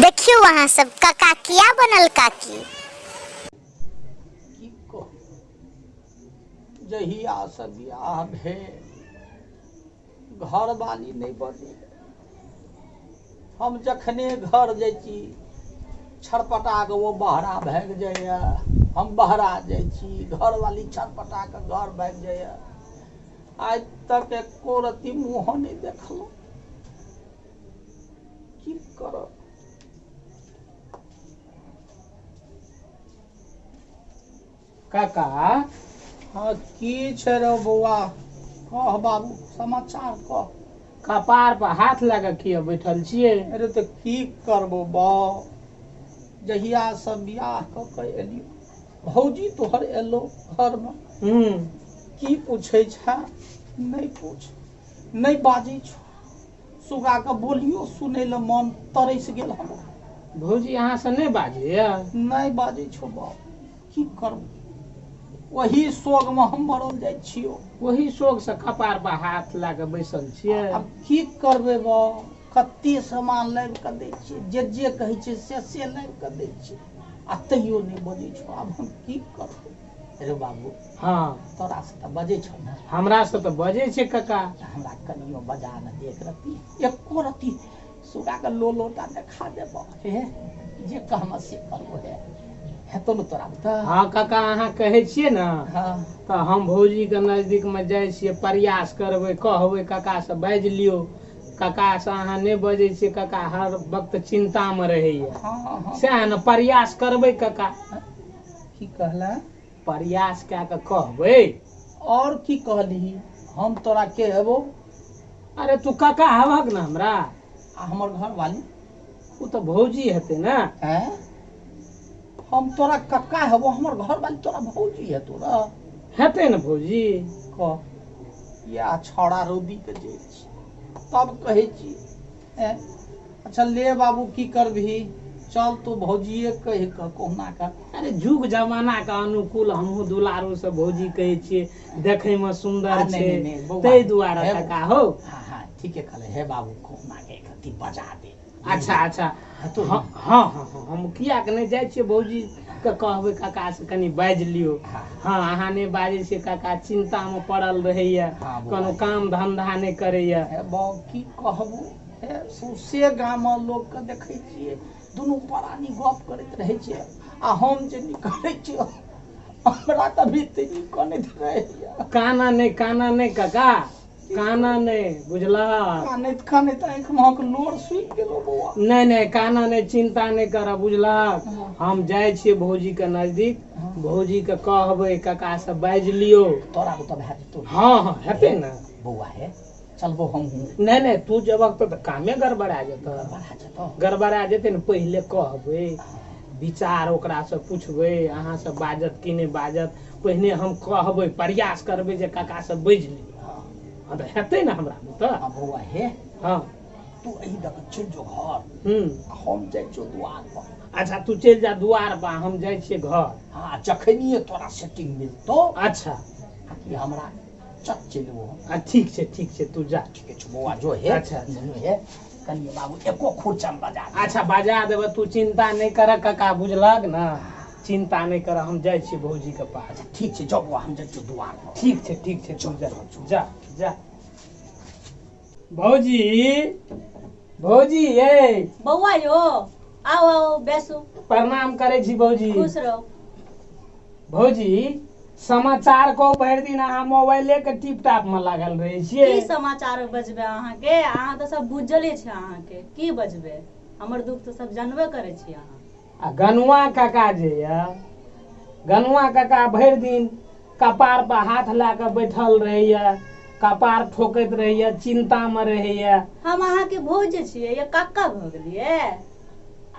देखियौ अहाँ सब काका किया बनल काकी। की कहू जहियासँ बियाह भेल घरवाली नहि बजैए। हम जखने घर जाइ छी छरपटा कऽ ओ बहरा भागि जाइए, हम बहरा जाइ छी घरवाली छरपटा कऽ घर भागि जाइए। आइ तक एको रत्ती मुँहो नहि देखलहुँ। की करब। काका। हँ की छै रौ बौआ, कह बाबू समाचार कह। कपार पर हाथ लए कऽ किया बैठल छियै? अरे तऽ की करबो बाउ, जहियासँ बियाह कऽ के एलियो भौजी तोहर एलो घरमे, की पूछै छै नहि पूछ, नहि बाजै छौ। सुगाके बोलियो सुनै लए मन तरसि गेल हमरा। भौजी अहाँसँ नहि बाजैया? नहि बाजै छौ बाप, की करब, ओही शोकमे हम मरल जाइ छियौ। ओही शोकसँ कपार पर हाथ लए कऽ बैसल छियै? आब की करबै बाप, कते सामान लाबि कऽ दै छियै, जे जे कहै छियै से से लाबि कऽ दै छियै आ तैयो नहि बजै छौ। आब हम की करबै रे बाबू? हँ तोरासँ तऽ बजै छौ ने? हमरासँ तऽ बजै छै काका। हमरा कनियो बजा ने दे एक रत्ती, एको रत्ती सुगाके लोलोटा देखा देबऽ। हे जे कहबऽ से करबो। हे हेतौ ने तोरा तऽ? हँ काका, अहाँ कहै छियै ने। हँ तऽ हम भौजीके नजदीकमे जाइ छियै, प्रयास करबै, कहबै काकासँ बाजि लियौ। काकासँ अहाँ नहि बजै छियै, काका हर वक्त चिन्तामे रहैया। हँ हँ सएह ने, प्रयास करबै काका। की कहला? प्रयास कए कऽ कहबै। और की कहलिही? हम तोरा के हेबौ? अरे तू काका हेबहक ने हमरा। आ हमर घरवाली? ओ तऽ भौजी हेतै ने। हैं, हम तोरा कक्का हेबो, हमर घरवाली तोरा भौजी हेतौ र? हेतै ने भौजी। कह या छौड़ा रौदीके जे छी तब कहै छी। हैं, अच्छा ले बाबू, की करबही, चल तू भौजिए कहि कऽ कहुना कऽ। अरे जुग जमाना के अनुकूल हमहूँ दुलारू से भौजी कहै छियै, देखैमे सुन्दर आ, नहि, छै नहि, नहि, बौआ, ताहि दुआरे हे काका हौ। हँ हँ ठीके कहले। हे बाबू, कहुना के एक रत्ती बजा दे। अच्छा अच्छा। हेतौ ने? हँ हँ हँ हँ, हम किया के नहि जाइ छियै, भौजी के कहबै काका से कनि बाजि लियौ। हँ। हँ, अहाँ नहि बाजै छियै, काका चिन्तामे पड़ल रहैया, हँ, बौआ। कोनो काम धन्धा नहि करैया। हे बाउ, की कहबो, हे सौंसे गाममे लोकके देखै छियै दुनू प्राणी गप करैत रहै छै आ हम जे निकलै छियै हमरा तऽ अभी तनी कनैत रहैया। काना नहि, काना नहि काका, काना नहि, बुझलहक? कानैत कानैत आँखि महक लोर सुखि गेलो बौआ। नहि नहि, काना नहि, चिन्ता नहि करब, बुझलहक? हम जाइ छियै भौजीके नजदीक, भौजीके कहबै काका से बाजि लियौ। तोरा ओतऽ भए जेतौ? हँ हँ हेतै ने। बौआ हे, चलबो हमहूँ? नहि नहि, तू जेबक तऽ कामे गड़बड़ा जेतऽ। गड़बड़ा जेतौ। गड़बड़ा जेतै ने। पहिले कहबै, विचार ओकरासँ पुछबै, अहाँसँ बाजत कि नहि बाजत। पहिने हम कहबै, प्रयास करबै जे काकासँ बाजि लियौ। हँ तऽ हेतै ने हमरा बुते। हँ बौआ हे। हँ। तू एहि दऽ कऽ चलि जो घर आ हम जाइ छियौ दुआर पर। अच्छा, तू चलि जा दुआर पर, हम जाइ छियै घर। हँ, जखनिए तोरा सेटिंग मिलतौ अच्छा कि हमरा चट चलि अयबो। आ ठीक छै, ठीक छै, तू जा। ठीके छौ बौआ, जो हे। अच्छा, अच्छा। नुनू हे, कनिए बाबू एको खुरचन बजा दे। अच्छा, बजा देबै, तू चिन्ता नहि कर काका, बुझलक ने? चिन्ता नहि कर, हम जाइ छियै भौजीके पास। अच्छा ठीक छै, जाउ बौआ, हम जाइ छियौ दुआर पर। ठीक छै, ठीक छै, तू जा जा जा। भौजी, भौजी ये। बौआ यौ, आउ आउ, बैसू। प्रणाम करै छी भौजी। खुश रहू। भौजी, समाचार को भरि दिन अहाँ मोबाइले के टिप टाप में लागल रहै छियै। की समाचार बजबै अहाँके? अहाँ तऽ सब बुझले छै अहाँके, की बजबै? हमर दुख तऽ सब जानबे करै छी अहाँ। आ गनुआ काका जे यऽ, गनुआ काका भरि दिन कपार पर हाथ लए कऽ बैठल रहैया, कपार ठोकैत रहैया, चिन्तामे रहैया। हम अहाँके भौज छियै या काका भऽ गेलियै?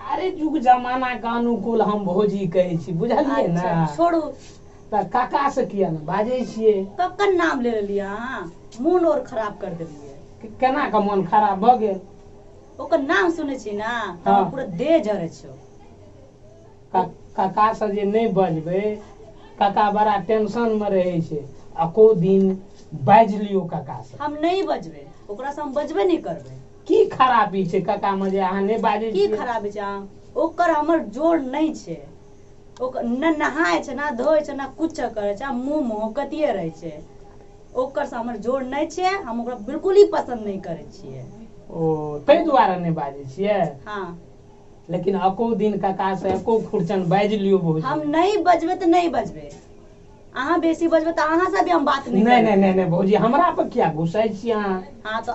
अरे युग जमाना के अनुकूल हम भौजी कहै छी, बुझलियै ने? अच्छा छोड़ू। तऽ काका से किया ने बाजै छियै? कक्कर नाम ले लेलियै अहाँ, मोन और खराब कर देलियै। केना कऽ मोन खराब भऽ गेल? ओकर नाम सुनै छी ने तऽ हँ। हमर पूरा देह जरै छौ। काका से जे नहि बजबै, काका बड़ा टेंशन मे रहै छै। एको दिन बाजि लियौ काका से। हम नहीं बजबै ओकरा से, हम बजबे नहीं करबै। की खराबी छै काका में जे अहाँ नहि बाजै की छियै? खराबी छै? ओकर हमर जोड़ नहि छै। ओकर न नहाय छै, ना धोइ छै, ना कुछ करै छै, आ मुँह महकतिये रहै छै। ओकर से हमर जोड़ नहि छै, हम ओकरा बिल्कुल ही पसंद नहि करै छियै। ओ ताहि दुआरे नहि बाजै छियै? हाँ। लेकिन एको दिन काका से एको खुरचन बाजि लियौ भौजी। हम नहीं बजबे तऽ नहीं बजबे, अहाँ बेसी बजबे तऽ अहाँ से भी हम बात नहीं नहीं करबै। नहीं नहीं नहीं भौजी, हमरा पर किया घुसै छी अहाँ? हाँ तऽ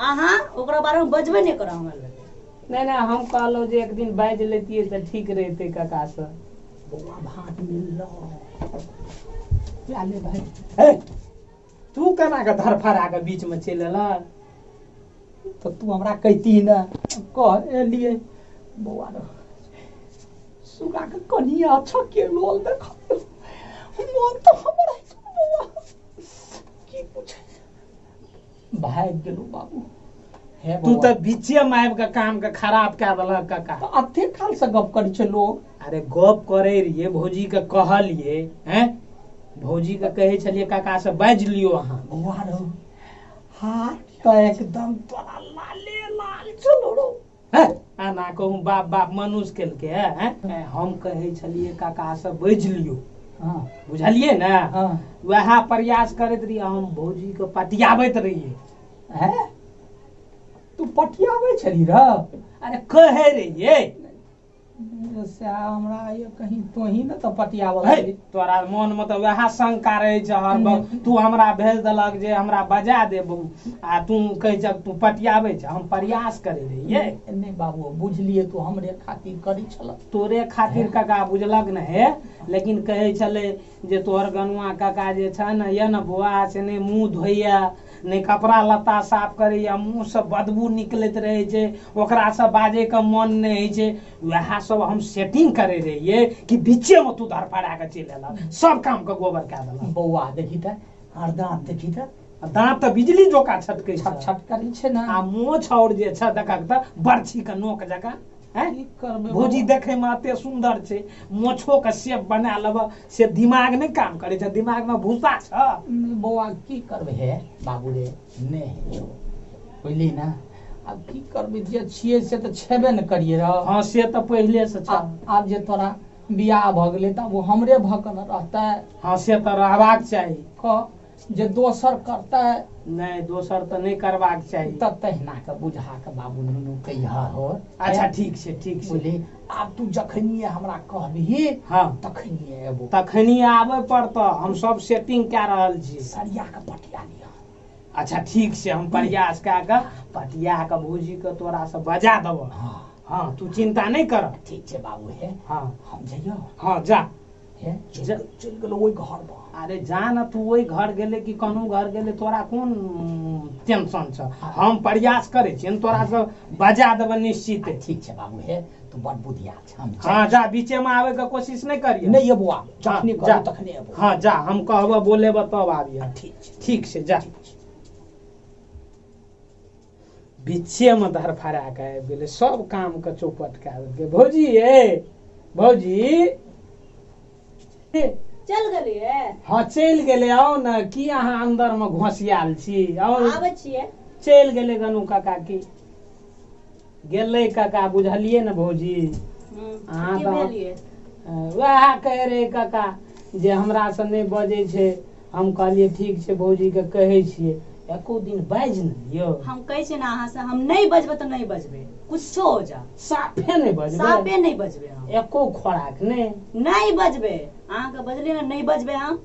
अहाँ ओकरा बारे में बजबे नहीं करब हमरा लग। नहीं नहीं, हम कहलहुँ जे एक दिन बाजि लेतियै तऽ ठीक रहितै काका से। बौआ भात मिललो ले भाई। हे, तू केना के धरफड़ा के बीच में चलि एलह? तऽ तू हमरा कहती ने, कह एलियै बौआ रे, सुगा के कनिया छके लोल देख मन तऽ हमर बौआ की पूछे भागि गेलौ बाबू। हे तू बौआ, तऽ बीचे में आबि के काम के खराब कए देलक काका। तऽ अते काल से गप करै छै लोग। अरे गप करे रहियै भौजी के कहलियै, हैं भौजी के कहै छलियै काका से बाजि लियौ अहाँ। बौआ रो हाथ तऽ एकदम तोरा लाले लाल छलो रो। हैं, आना कहूँ बाप बाप मनुष्य केलकै हैं। हम कहै छलियै काका से बाजि लियौ, हाँ बुझलियै ने? हाँ वएह प्रयास करैत रहियै हम, भौजी के पटियाबैत रहियै। हैं तू पटियाबै छली र? अरे कहै रहियै। से हमरा ये कहीं तोही ने तऽ पटियावल हे, छली। तोरा मन में तऽ वएह शंका रहै छै हर वक्त। तू हमरा भेज देलक जे हमरा बजा दे बहू, आ तू कहै छक तू पटियाबै छ। हम प्रयास करै रहियै। नहि बाबू, बुझलियै तू हमरे खातिर करै छल। तोरे खातिर काका बुझलक ने हे, लेकिन कहै छलै जे तोहर गनुआ काका जे छै ने ये ने बौआ, से नहि मुँह धोइया, नहि कपड़ा लत्ता साफ करैया, मुँह से बदबू निकलैत रहै छै, ओकरासँ बाजैके मन नहि होइ छै। वएह सब हम सेटिंग करै रहियै कि बीचे में तू धरफड़ा के चलि एलह, सब काम के गोबर कए देलक। बौआ देखी तऽ आर दाँत देखी तऽ, दाँत तऽ बिजली जोका छटकै छट छै, छट करै छै ने। आ मोछ और जे छै देखक तऽ बरछी के नोक जकाँ। हैं की करबै भौजी बौआ? देखे में एते सुंदर छै, मोछो के सेप बना लेब से दिमाग नहि काम करै छै, दिमाग में भूसा छै। नहि बौआ की करबै हे बाबू रे, नहि हेतौ बुझली ने। आब की करबै, जे छियै से तऽ छेबे ने करियै रह। हाँ से तऽ पहिले से छै। आब जे तोरा बियाह भऽ गेलै तऽ आब ओ हमरे भऽ कऽ ने रहतै। हाँ से तऽ रहबाक चाही। कह जे दोसर करतै। नहि दोसर तऽ नहि करबाक चाही। तऽ तहिना के बुझा के बाबू नुनू कहिया हो। अच्छा ठीक छै, ठीक छै। बुझली, आब तू जखनिये हमरा कहबिही हाँ तखनिये एबो। तखनी आबे पड़तऽ, हम सब सेटिंग कए रहल छी। सरिया के पटिया लिअ। अच्छा ठीक छै, हम प्रयास कए कऽ पटिया के भौजी के तोरा से बजा देबऽ। हाँ हाँ तू चिंता नहि कर। ठीक छै बाबू हे। हाँ हम जइयो। हाँ जा। हे चलि गेलौ ओहि घर पर। अरे जा न, तू ओहि घर गेले कि कोनो घर गेले, तोरा कोन टेंशन छ? हम प्रयास करै छियै तोरा से बजा देबऽ निश्चित। ठीक छै बाबू हे, तू बड़ बुधिया छ। हम हाँ जा, बीचे में आबे के कोशिश नहि करियै। नहि एबो आब, जखनी जा। कहबो तखने एबो। हाँ जा, हम कहबऽ बोलेबऽ तब आबियै। ठीक छै। ठीक छै जा। बीचे में धरफड़ा के आबि गेलै, सब काम के चौपट कए देलकै। भौजी ए भौजी चल गेलियै? हाँ चलि गेलै। आउ ने, की अहाँ अंदर में घोसियाल छी? आउ। आबै छियै। चलि गेलै गनू काका। की गेलै काका, बुझलियै ने भौजी? अहाँ की तऽ भेलियै? वएह कहै रहै काका जे हमरा से नहि बजै छै। हम कहलियै ठीक छै भौजी के कहै छियै, एको दिन बाजि ने लियौ। हम कहै छियै ने अहाँ से, हम नहि बजबै तऽ नहि बजबै, कुछो हो जा। साफे नहि बजबै? साफे नहि बजबै हम। एको खोराक नहि? नहि बजबै। अहाँके बजलियै ने, नहि बजबै हम।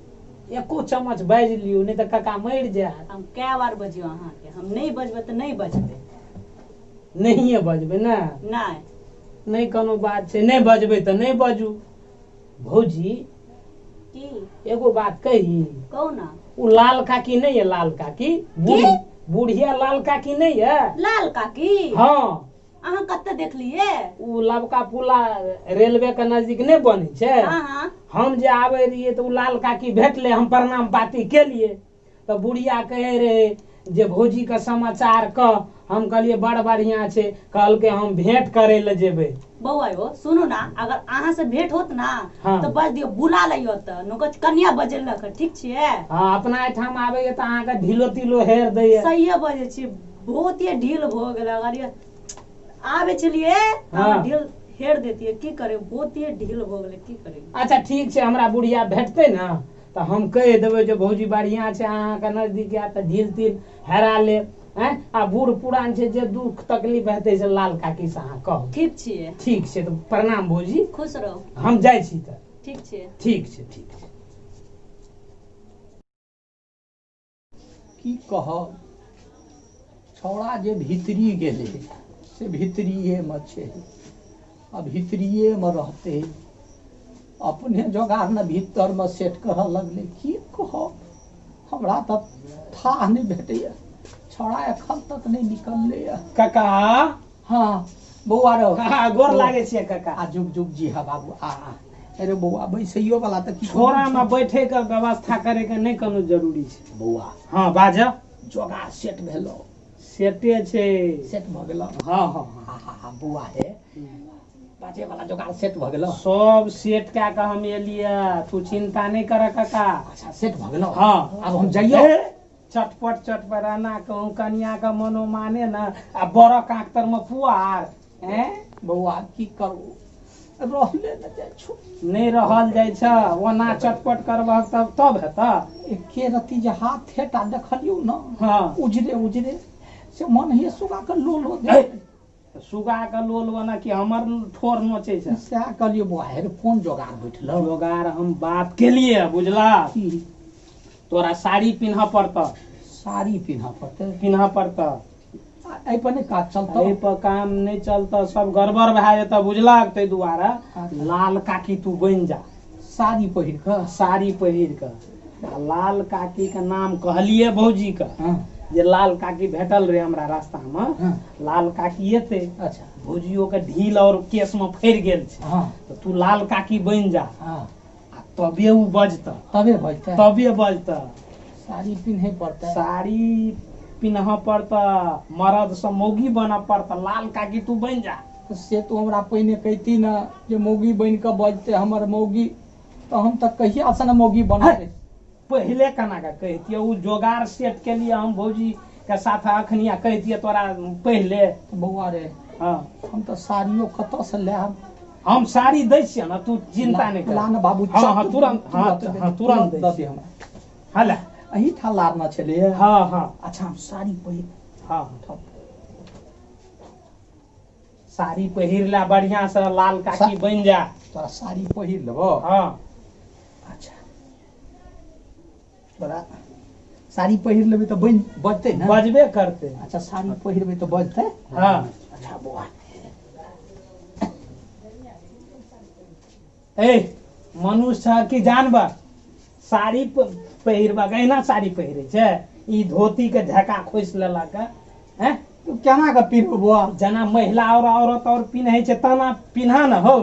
एको चम्मच बाजि लियौ, नहि तऽ काका मरि जायत। हम कए बार बजियौ अहाँके, हम नहि बजबै तऽ नहि बजबै। नहिये बजबै ने? नहि। नहि कोनो बात छै, नहि बजबै तऽ नहि बजू। भौजी की एगो बात कही? कहू ना। ओ लाल काकी नहीं है? लाल काकी बुढ़िया लाल काकी नहीं है? लाल काकी? हाँ। अहाँ कतऽ देखलियै? ओ लबका पुला रेलवे के नजदीक नहि बनै छै? हाँ हाँ। हम जे आबै रहियै तऽ ओ लाल काकी भेटलै, हम प्रणाम पाती केलियै तऽ बुढ़िया कहै रहै जे भौजी के समाचार कह। हम कहलियै बड़ बढ़िया छै। कहलकै हम भेंट करै लए जेबै। बौआ यौ सुनू ना, अगर अहाँ से भेंट होत ना हाँ। तऽ बज दियौ, बुला लइयो तऽ नुको कनिया बजेलक, ठीक छियै? हाँ अपना एहिठाम आबैया तऽ अहाँके ढीलो तीलो हेर दैया। सहिए बजै छी, बहुत ही ढील भऽ गेलै। अगर ये आबै छलियै तऽ हाँ। ढील हेर देतियै, की करे, बहुत ही ढील भऽ गेलै, की करे। अच्छा ठीक छै, हमरा बुढ़िया भेटतै ने तऽ हम कहि देबै जे भौजी बढ़िआँ छै, अहाँके नजदीक आयत तऽ ढील तिल हेरा लेब। आँय, आ बूढ़ पुरान छै, जे दुख तकलीफ हेतै से लाल काकी से अहाँ कहू। ठीक छियै। ठीक छै, तऽ प्रणाम भौजी। खुश रहू। हम जाइ छी तऽ। ठीक छै। ठीक छै, ठीक छै। की कहब, छौड़ा जे भीतरी गेलै से भीतरिएमे छै आ भीतरिएमे रहतै। अपने जोगार ने भीतरमे सेट करऽ लगलै। की कहब, हमरा तऽ थाह नहि भेटैए, छौड़ा एखन तक नहि निकललैए। काका। हाँ बौआ रौ। हाँ, गोर लागै छियै काका। आ जुग जुग जी। हा बाबू, आ आ। अरे बौआ, बैसैयो वाला तऽ की छोड़ा में बैठे के व्यवस्था करे के नहि कोनो जरूरी छै। बौआ। हाँ बाज। जोगार सेट भेलो? सेटे छै। सेट भऽ गेलो? हाँ हाँ हाँ। हा हा हा बौआ हे, बाजे वाला जोगार सेट भऽ गेलो? सब सेट कए कऽ हम एलियै, तू चिंता नहि कर काका। अच्छा, सेट भऽ गेलो? हाँ। आब हम जाइयो? ए, चटपट चटपट एना कहूँ कनिया के मनो माने न आ बड़क आँख तर में पुआर हैं। बौआ, की करू, रहले ने जाइ छौ। नहि रहल जाइ छ, ओना चटपट करबह तब तब हेतऽ। एके रत्ती जे हाथे टा देखलियौ ने, उजरे उजरे से मन हे सुगा के लोलो दे। ए, सुगा के लोल ओना कि हमर ठोर नोचै छै। सएह कहलियौ बौआ, हे रे, कोन जोगार बैठलो? जोगार हम बात केलिए बुझला? की? तोरा साड़ी पिन्हऽ पड़तऽ। साड़ी पिन्हऽ पड़तै? पिन्हऽ पड़तऽ। आ एहि पर नहि काज चलतौ? एहि पर काम नहि चलतऽ, सब गड़बड़ भए जेतऽ बुझलक? ताहि दुआरे लाल काकी तू बनि जा। साड़ी पहिर कऽ? साड़ी पहिर कऽ। आ लाल काकी के नाम कहलिए भौजी के जे लाल काकी भेटल रहे हमरा रास्ता में, लाल काकी एतै। भौजियो के ढील और केस में फड़ि गेल छै। तऽ तू लाल काकी बनि जा आ तबे उ बजतऽ। तबे बजतै? तबे बजतऽ। साड़ी पिन्है पड़तै? साड़ी पिन्हऽ पड़तऽ, मरद से मौगी बनऽ पड़तऽ, लाल काकी तू बनि जा। तऽ से तू हमरा पहिने कहिती ने जे मौगी बनि कऽ बजतै हमर मौगी, तऽ हम तऽ कहिया से ने मौगी बनल। पहिले केना कऽ कहितियै? ओ जोगार सेट केलियै हम भौजी के साथ अखनी आ कहितियै तोरा पहिले? बौआ रे। हाँ। हम तऽ साड़ियो कतऽसँ लायब? हम साड़ी दै छियै ने, तू चिंता नहि कर। ला ने बाबू। हाँ हाँ, तुरंत, हाँ हाँ, तुरंत दै दऽ छियै। दे हमरा। हाँ ले। एहिठाम लारना छलैए? हाँ हाँ। अच्छा, हम साड़ी पहिर हाँ, साड़ी पहिर ले बढ़िया से, लाल काकी बनि जा। तोरा साड़ी पहिर लेबो। हाँ। अच्छा, तोरा साड़ी पहिर लेबै तऽ बनि बजतै ने? बजबे करतै। अच्छा, साड़ी पहिरबै तऽ बजतै? हाँ। अच्छा बौआ। ए मनुष्य छ कि जानवर? साड़ी पहिरबक एहिना साड़ी पहिरै छै? ई धोती के झका खोसि लेलक हैं। तू केना कऽ पिन्हबो बौआ? जेना महिला और औरत और पिन्है छै तना पिन्हा न हौ।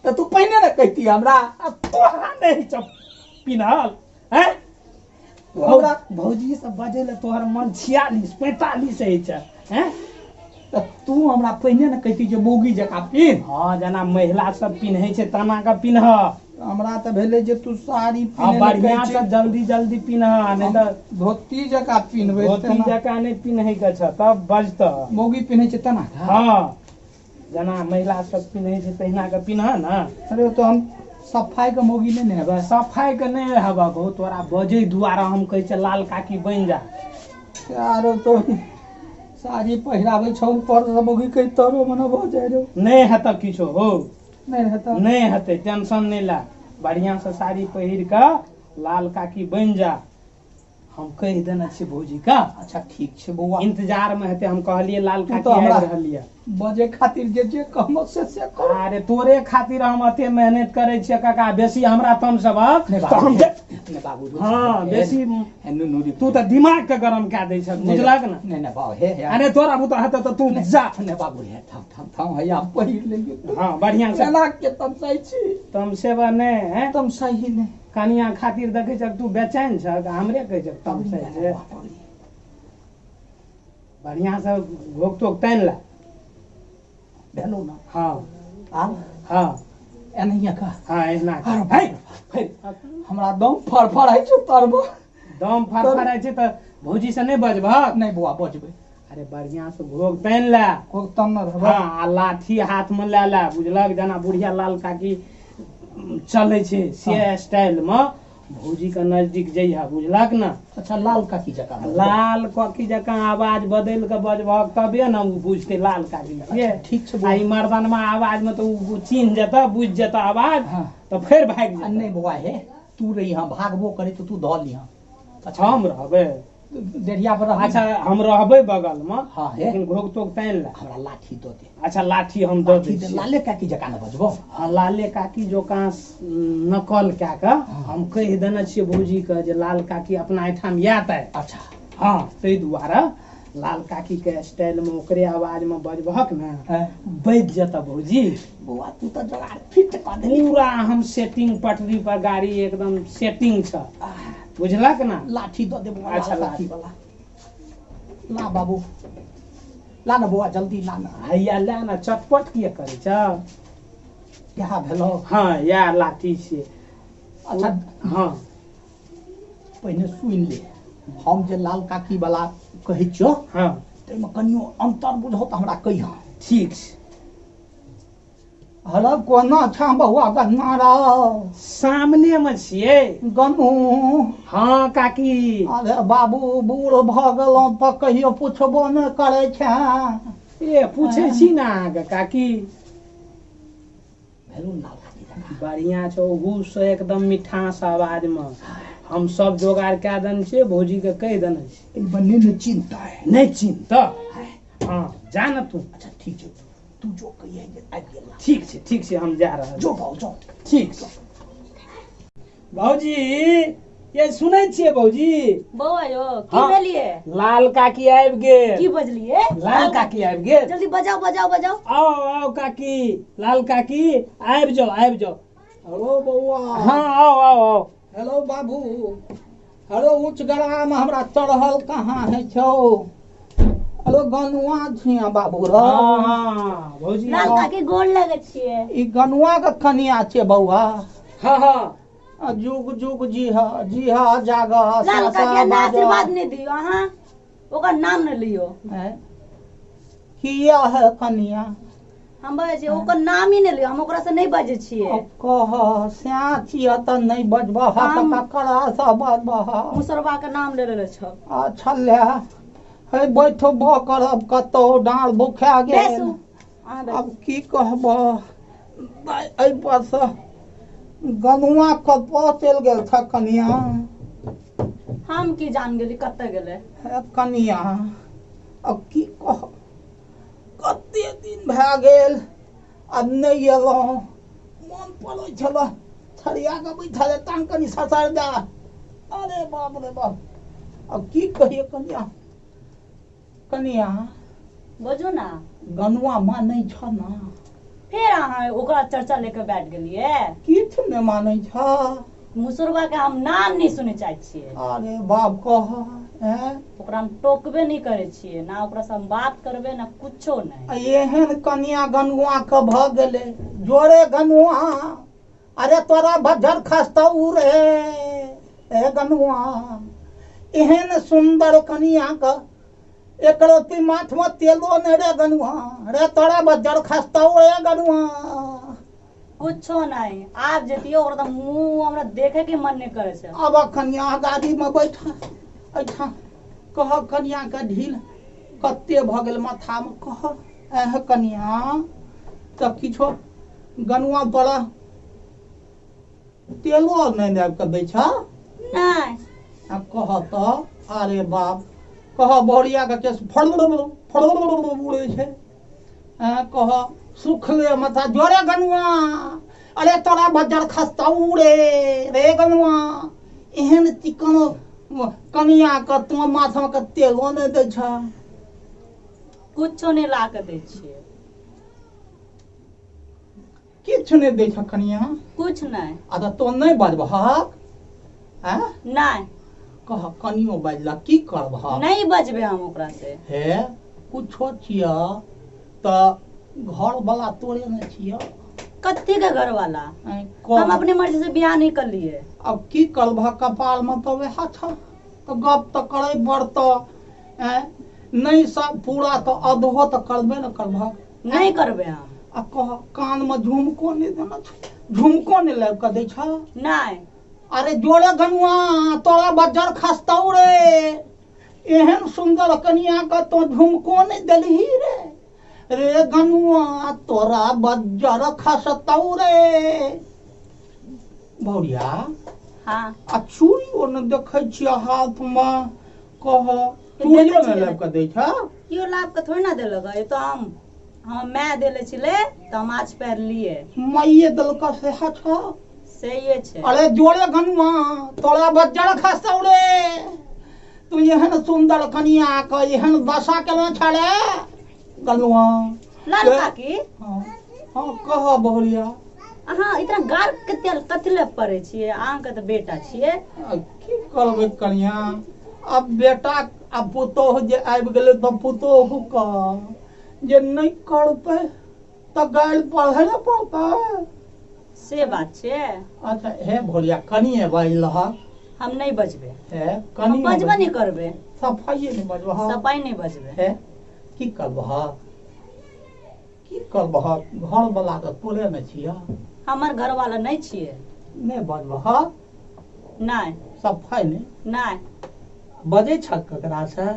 तऽ तू पहिने ने कहिती हमरा। आ तोहरा नहि छौ पिन्हल हैं? तू हमरा भौजी सब बजै लए तोहर मन 46 45 होइ छै हैं। तऽ तू हमरा पहिने ने कहिती जे मौगी जकाँ पिन्ह। हँ, जेना महिला सब पिन्है छै तना के पिन्ह। हमरा तऽ भेलै जे तू साड़ी हँ पिन्है लए बढ़िया कहै से छी। जल्दी जल्दी पिन्ह, नहि तऽ धोती जकाँ पिन्हबै। धोती तेना जकाँ नहि पिन्है के छ, तब बजतह। मौगी पिन्है छै तेना कऽ? हँ, जेना महिला सब पिन्है छै तहिना के पिन्ह ने। अरे, तऽ हम सफाई के मौगी नहि ने हेबै? सफाई के नहि हेबक हो, तोरा बजै दुआरे हम कहै छियै लाल काकी बनि जा। आरो तो साड़ी पहिराबै छौ, ऊपर से मौगी कहि तोरो मने भऽ जाइ रौ। नहि हेतऽ किछो हो। नहि हेतऽ? नहि हेतै, टेंशन नहि ला, बढ़िया से साड़ी पहिर कऽ लाल काकी बनि जा। हम कहि देने छियै भौजी का। अच्छा, ठीक छै बौआ। इंतजार में हेतै, हम कहलियै लाल तू काकी तऽ हमरा आबि रहल यऽ। बजे खातिर जे जे कहबो से से कर। अरे, तोरे खातिर हम एते मेहनत करै छियै काका, बेसी हमरा तम सबक नहि तऽ बाबू, हम नहि बाबू। हाँ, बेसी हे नुनू रे, तू तऽ दिमाग के गरम कए दै छ, बुझलक ने? नहि नहि बाबू, हे हे। अरे, तोरा बुता हेतौ तऽ तू जा। नहि बाबू, हे थाम थाम थाम, हैया पहिर लेलियै। हाँ, बढ़िया से। केना के तमसाइ छी? तमसेबा नहि हैं? तमसाइ नहि। कनिया खातिर देखै छक तू बेचैन छक, हमरे कहै छक तमसै छै। बढ़िया से घोक तोक तानि ला। भेलौ ने? हाँ। आब? हाँ। एनाहिए का? हाँ, एहिना कर। अरे हे, फेर हमरा दम फड़फड़ाइ छौ तरमे। दम फड़फड़ाइ छै तऽ भौजी से नहि बजबहक? नहि बौआ, बजबै। अरे बढ़िया से घोघ तानि ले। घोघ तानने रहबै। हँ, आ लाठी हाथ में लए ले, बुझलक? जेना बुढ़िया लाल काकी चलै छै से स्टाइल में भौजी के नजदीक जइहा, बुझलक ने? अच्छा, लाल काकी जकाँ। लाल काकी जकाँ आवाज बदलि कऽ बजबहक तबे ने ओ बुझतै लाल काकी छियै। ठीक छै। आ ई मर्दनमा आवाज में तऽ ओ चिन्ह जेतऽ, बुझि जेतऽ आवाज। हँ। तऽ फेर भागि आ जेतऽ। नहि बौआ, हे तू रहिहँ, भागबो करे तऽ तू धऽ लिहँ। अच्छा, हम रहबै? डेढ़िया पर रह। अच्छा, हम रहबै बगल में। हँ, हे। लेकिन घोघ तोघ तानि ले। हमरा लाठी दऽ दे। अच्छा, लाठी हम दऽ दै लाठी दे। छियै। लाले काकी जकाँ ने बजबो? हँ, लाले काकी जोकाँ नकल कए कऽ हम कहि देने छियै भौजीके जे लाल काकी अपना एहिठाम आयत आइ। अच्छा। हँ, ताहि दुआरे लाल काकीके स्टाइलमे ओकरे आवाजमे बजबहक ने, हँ। बजि जेतऽ भौजी। बौआ, तू तऽ जोगाड़ फिट कऽ देली। पूरा हम सेटिंग, पटरी पर गाड़ी एकदम सेटिंग छ, बुझलक ने? लाठी दऽ दे बौआ। अच्छा, लाल काकी वाला ला बाबू, ला ने बौआ, जल्दी ला ने। हैया ले ने, चटपट किए करै छ? इएह भेलौ? हँ, इएह लाठी छियै। अच्छा। हँ। पहिने सुनि ले, हम जे लाल काकी वाला कहै छियौ, हँ, ताहिमे कनियो अन्तर बुझौ तऽ हमरा कहिहँ। ठीक छै। हेलो, कोना छह बौआ गन्ना रौ? सामने मे छियै। गनू। हँ काकी। अरे बाबू, बूढ़ भऽ गेलहुँ तऽ कहियो पुछबो नहि करै छै। ए, पूछै छी ने अहाँके काकी। भेलौ लाल काकी जकाँ? बढ़िया छै, ओहू से एकदम मिठास आवाज मे हम सब जोगाड़ कए देने छियै, भौजी के कहि देने छियै। एहिमे नहि ने चिन्ता है? नहि चिन्ता। हँ, जा ने तू। अच्छा, ठीक छै, तू जो, कहिए जे आबि गेल। ठीक छै, ठीक छै, हम जा रहल छी। जो बाबू, जो। ठीक छै भौजी। ये सुनै छियै भौजी? बौआ यौ, की हँ। भेलियै? लाल काकी आबि गेल। की बजलियै? लाल काकी आबि गेल। जल्दी बजाओ, बजाओ, बजाओ। आउ, आउ काकी, लाल काकी आबि जाउ, आबि जाउ। हेलो बौआ। हँ, आउ, आउ, आउ। हेलो बाबू, हेलो, ऊँच गरामे हमरा चढ़ल कहाँ है छौ? हेलो, गनुआ छिया बाबू रौ? हँ हँ भौजी। लाल काकी, गोर लगै छियै। ई गनुआ के कनिया छियै बौआ? हँ हँ। आ जुग जुग जी हा, जी हा, जाग। लाल काकी, ना आशीर्वाद नहि दियौ अहाँ, ओकर नाम नहि लियौ। किया है कनिया? हम बजै छियै, ओकर नाम ही नहि लियौ, हम ओकरा से नहि बजै छियै। अब कह, स्या छिय तऽ नहि बजबह तऽ ककरा से बजबह? मुसरबा के नाम ले लेले छौ। अच्छा, ले हे, बैठबो करब कतौ, डाँड़ भुखा गेल। बैसू अहाँ, बैसू। अब की कहब, एहि पर से गनुआ कतऽ चलि गेल छ कनिया? हम की जान गेली कतऽ गेलै। हे कनिया, अब की कहब, कते दिन भए गेल, आब नहि एलहुँ, मन पड़ै छल थरिया कऽ बैठल टांग कनि ससारि दे। अरे बाप रे बाप, अब की कहिए कनिया, कनिया। बजू ने। गनुआ मानै छ ने? फेर अहाँ ओकरा चर्चा लेके बैठ गेलियै। किछु नहि मानै छ। मुसरबा के हम नाम नहि सुनै चाहै छियै। अरे बाप, कह हैं। ओकरा हम टोकबे नहि करै छियै ना, ओकरा से हम बात करबै ना, कुछो नहि। आ एहन कनिया गनुआ के भऽ गेलै जोरे गनुआ, अरे तोरा भज्जर खसतौ रे। ए गनुआ, एहन सुन्दर कनिया के एक रत्ती माथ में तेलो नहि रे गनुआ रे, तोरा बज्जर खसतौ रे गनुआ। कुछो नहि, आब जतियो ओकरा तऽ मुँह हमरा देखे के मन नहि करै छै। आब कनिया, गाड़ीमे बैठ एहिठाम, कह कनियाके ढील कते भऽ गेल माथामे, कह। एह कनिया, तऽ किछो गनुआ तोरा तेलो नहि आबि कऽ दै छ? नहि। आ कह तऽ, अरे बाप, कह, बहुरिया के केस फड़ फड़ उड़ै छै। ऐं, कह, सुखले माथा जोरे गनुआ, अरे तोरा बज्जर खसतौ रे, रे गनुआ, एहन चिकन कनिया के तो माथा के तेलो नहि दै छ? कुछो नहि ला के दै छियै। किछु नहि दै छ कनिया? कुछ नहि। आ तऽ तो नहि बजबहक? ऐं? नहि। कह, कनियो बजलक, की करबहक? नहि बजबै हम ओकरा से। हे, कुछो छिय तऽ घरवला तोरे ने छिय। कथी के घरवाला? ऐं, हम कह। अपने मर्जी से बियाह नहीं करलिए। अब की करबह, कपालमे तऽ वएह छ। तऽ गप तऽ करै पड़तऽ। आँय, नहि सब पूरा तऽ अधहो तऽ करबे ने करबहक। नहि करबै हम। आ कह, कानमे झुमको नहि देने छौ? झुमको नहि लाबि कऽ दै छौ? नहि। अरे जोरे गनुआ, तोरा बज्जर खसतौ रे। एहन सुन्दर कनिया के तो झुमको नहि देलही रे। रे गनुआ, तोरा बज्जर खसतौ रे। भौरिया। हाँ। आ चूड़ियो ने देखै छियै हाथमे, कह, चूड़ियो ने लाबि कऽ दै छौ? केओ लाभ के थोड़े ना देलक। ई तो हम माय देले छलै तऽ हम आज पहिरलियै। माइये देलक सेहा छौ? सहिए छै। अरे जोरे गनुआ, तोरा बज्जर खसतौ रे। तू एहन सुन्दर कनिया के एहन दशा केना छले गनुआ? लाल काकी। हाँ हाँ, कह बहुरिया। अहाँ इतना गार कते कथी लए पड़ै छियै? अहाँके तऽ बेटा छियै। आ की करबै कनिया, आब बेटा आ पुतोहु जे आबि गेलै तऽ पुतोहु के जे नहि करतै तऽ गारि पढ़ै ने पड़तै। से बात छै। अच्छा हे भोरिया, कनिये बाजि लहक। हम नहि बजबै। हे हम कनिये बजबे नहि करबै। सफाइए नहि बजबह? सफाइ नहि बजबै। हे, की करबह, की करबह? घरवला तऽ तोरे ने छियह। हमर घरवाला नहि छियै। नहि बजबह? नहि। सफाइ नहि? नहि। बजै छ ककरासँ?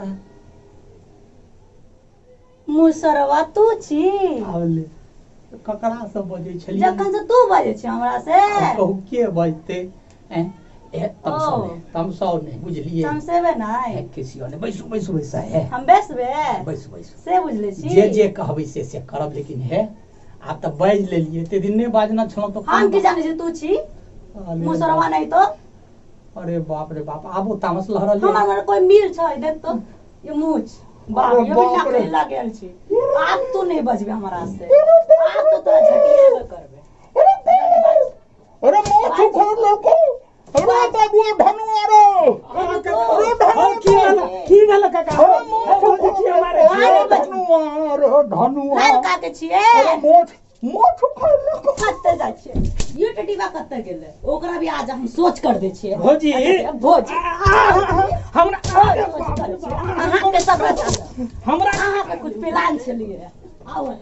मुसरवा तू छी। आबले ककरासँ बजै छलियै? जखन से तू बजै छी हमरा से। आब कहू, के बजतै? ऐं, ए तमसाउ ओ। नहि, तमसाउ नहि, बुझलियै? तमसेबे हे, नहि। किसियो नहि, बैसू बैसू बैसा। हे, हम बेसबे। बैसू बैसू। से बुझले छी। जे जे कहबै से से करब, लेकिन हे, आब तऽ बाजि लेलियै, एते दिन नहि बाजना छलहुँ तऽ हम की जानै छी तू छी अरे मुसरवा। बाप। नहीं तो अरे बाप रे बाप, आबो तामस लहरल हमर ये। घर कोई मिल छै, देख तो ये मूछ बाप। अरे ये भी बाप रे। नकली लागल छी। आब तू नहीं बजबे हमरा से, आब तो तोरा झटिएबे करबे। अरे माछ उखाड़ लेलकौ। अरे बाबू धनुआ रे, अरे धनुआ। की भेल, की भेल काका? अरे माछ उखाड़ अरे धनुआ रे, धनुआ। लाल काके छियै। अरे माछ माछ उखाड़ लेलकौ। कत्ते जाइ छियै? ये टटीबा कत्ते गेलै? ओकरा भी आज हम सोच कर दै छियै। भौजी। भौजी। हमरा सोच करै छियै अहाँके सब। हमरा अहाँके कुछ प्लान छलियै। आउ।